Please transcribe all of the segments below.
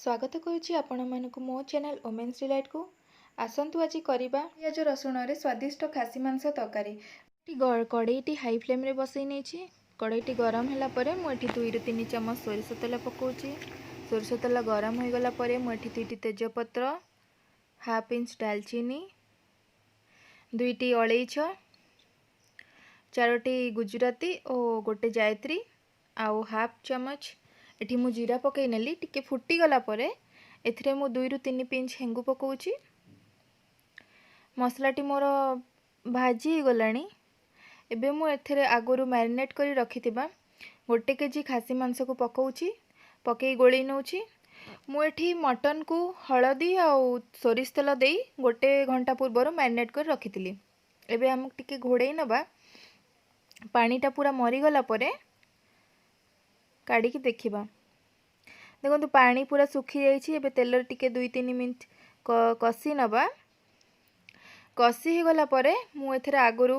ସ୍ୱାଗତ କରୁଛି ଆପଣମାନଙ୍କୁ ମୋ ଚ୍ୟାନେଲ୍ ଓମେନ୍ସ ଡିଲାଇଟ୍କୁ। ଆସନ୍ତୁ ଆଜି କରିବା ପିଆଜ ରସୁଣରେ ସ୍ୱାଦିଷ୍ଟ ଖାସି ମାଂସ ତରକାରୀ। କଡ଼େଇଟି ହାଇ ଫ୍ଲେମ୍ରେ ବସେଇ ନେଇଛି। କଡ଼େଇଟି ଗରମ ହେଲା ପରେ ମୁଁ ଏଠି 2ରୁ 3 ଚାମଚ ସୋରିଷ ତେଲ ପକାଉଛି। ସୋରିଷ ତେଲ ଗରମ ହୋଇଗଲା ପରେ ମୁଁ ଏଠି 2ଟି ତେଜପତ୍ର, ହାଫ୍ ଇଞ୍ଚ ଡାଲଚିନି, 2ଟି ଅଳେଇଚ, 4ଟି ଗୁଜୁରାତି ଓ ଗୋଟେ ଜାୟତ୍ରୀ ଆଉ ହାଫ୍ ଚାମଚ ଏଠି ମୁଁ ଜିରା ପକାଇ ନେଲି। ଟିକେ ଫୁଟିଗଲା ପରେ ଏଥିରେ ମୁଁ 2ରୁ 3 ପିଞ୍ଚ ହେଙ୍ଗୁ ପକାଉଛି। ମସଲାଟି ମୋର ଭାଜି ହେଇଗଲାଣି। ଏବେ ମୁଁ ଏଥିରେ ଆଗରୁ ମ୍ୟାରିନେଟ୍ କରି ରଖିଥିବା 1 କେଜି ଖାସି ମାଂସକୁ ପକାଉଛି, ପକାଇ ଗୋଳେଇ ନେଉଛି। ମୁଁ ଏଠି ମଟନକୁ ହଳଦୀ ଆଉ ସୋରିଷ ତେଲ ଦେଇ 1 ଘଣ୍ଟା ପୂର୍ବରୁ ମ୍ୟାରିନେଟ୍ କରି ରଖିଥିଲି। ଏବେ ଆମକୁ ଟିକେ ଘୋଡ଼େଇ ନେବା। ପାଣିଟା ପୁରା ମରିଗଲା ପରେ କାଢ଼ିକି ଦେଖିବା। ଦେଖନ୍ତୁ, ପାଣି ପୁରା ଶୁଖିଯାଇଛି। ଏବେ ତେଲରେ ଟିକେ 2-3 ମିନିଟ୍ କଷି ନେବା। କଷି ହେଇଗଲା ପରେ ମୁଁ ଏଥିରେ ଆଗରୁ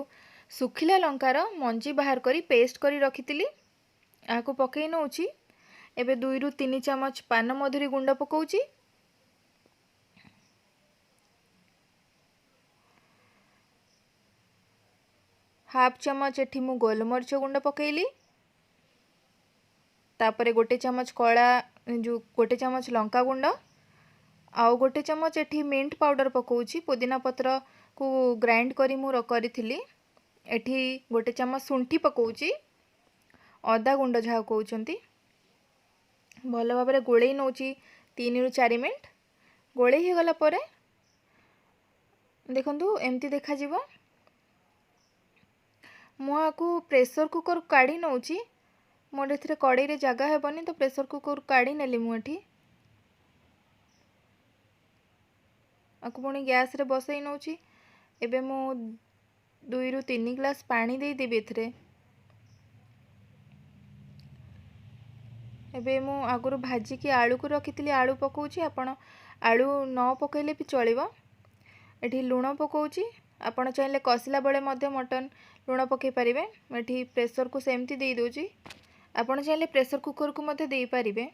ଶୁଖିଲା ଲଙ୍କାର ମଞ୍ଜି ବାହାର କରି ପେଷ୍ଟ କରି ରଖିଥିଲି, ଏହାକୁ ପକାଇ ନେଉଛି। ଏବେ 2ରୁ 3 ଚାମଚ ପାନମଧୁରୀ ଗୁଣ୍ଡ ପକାଉଛି। ହାଫ୍ ଚାମଚ ଏଠି ମୁଁ ଗୋଲମରିଚ ଗୁଣ୍ଡ ପକାଇଲି। ତାପରେ 1 ଚାମଚ କଳା, ଯେଉଁ 1 ଚାମଚ ଲଙ୍କା ଗୁଣ୍ଡ ଆଉ 1 ଚାମଚ ଏଠି ମିଣ୍ଟ ପାଉଡ଼ର ପକାଉଛି। ପୁଦିନା ପତ୍ରକୁ ଗ୍ରାଇଣ୍ଡ କରି ମୁଁ କରିଥିଲି। ଏଠି 1 ଚାମଚ ଶୁଣ୍ଠି ପକାଉଛି, ଅଦା ଗୁଣ୍ଡ ଯାହାକୁ କହୁଛନ୍ତି। ଭଲ ଭାବରେ ଗୋଳେଇ ନେଉଛି 3ରୁ 4 ମିନିଟ୍। ଗୋଳେଇ ହେଇଗଲା ପରେ ଦେଖନ୍ତୁ, ଏମିତି ଦେଖାଯିବ। ମୁଁ ଆକୁ ପ୍ରେସର କୁକର୍ କାଢ଼ି ନେଉଛି। ମୋର ଏଥିରେ କଡ଼େଇରେ ଜାଗା ହେବନି, ତ ପ୍ରେସର କୁକର୍ କାଢ଼ି ନେଲି ମୁଁ ଏଠି। ଆକୁ ପୁଣି ଗ୍ୟାସ୍ରେ ବସେଇ ନେଉଛି। ଏବେ ମୁଁ 2ରୁ 3 ଗ୍ଲାସ୍ ପାଣି ଦେଇଦେବି ଏଥିରେ। ଏବେ ମୁଁ ଆଗରୁ ଭାଜିକି ଆଳୁକୁ ରଖିଥିଲି, ଆଳୁ ପକାଉଛି। ଆପଣ ଆଳୁ ନ ପକାଇଲେ ବି ଚଳିବ। ଏଠି ଲୁଣ ପକାଉଛି। ଆପଣ ଚାହିଁଲେ କଷିଲା ବେଳେ ମଧ୍ୟ ମଟନ୍ ଲୁଣ ପକାଇ ପାରିବେ। ମୁଁ ଏଠି ପ୍ରେସରକୁ ସେମିତି ଦେଇଦେଉଛି। ଆପଣ ଚାହିଁଲେ ପ୍ରେସର କୁକରକୁ ମଧ୍ୟ ଦେଇପାରିବେ।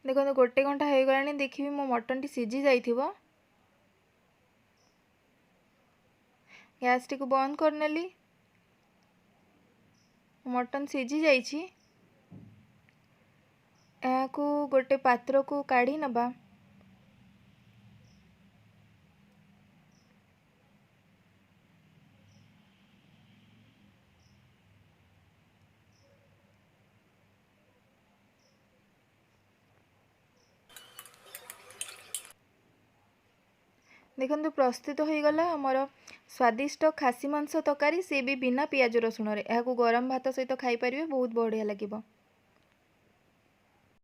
ଦେଖନ୍ତୁ, 1 ଘଣ୍ଟା ହେଇଗଲାଣି। ଦେଖିବି ମୋ ମଟନ୍ଟି ସିଝି ଯାଇଥିବ। ଗ୍ୟାସ୍ଟିକୁ ବନ୍ଦ କରିନେଲି। ମଟନ୍ ସିଝି ଯାଇଛି। ଏହାକୁ ଗୋଟେ ପାତ୍ରକୁ କାଢ଼ି ନେବା। ଦେଖନ୍ତୁ, ପ୍ରସ୍ତୁତ ହୋଇଗଲା ଆମର ସ୍ୱାଦିଷ୍ଟ ଖାସି ମାଂସ ତରକାରୀ, ସେ ବି ବିନା ପିଆଜ ରସୁଣରେ। ଏହାକୁ ଗରମ ଭାତ ସହିତ ଖାଇପାରିବେ, ବହୁତ ବଢ଼ିଆ ଲାଗିବ।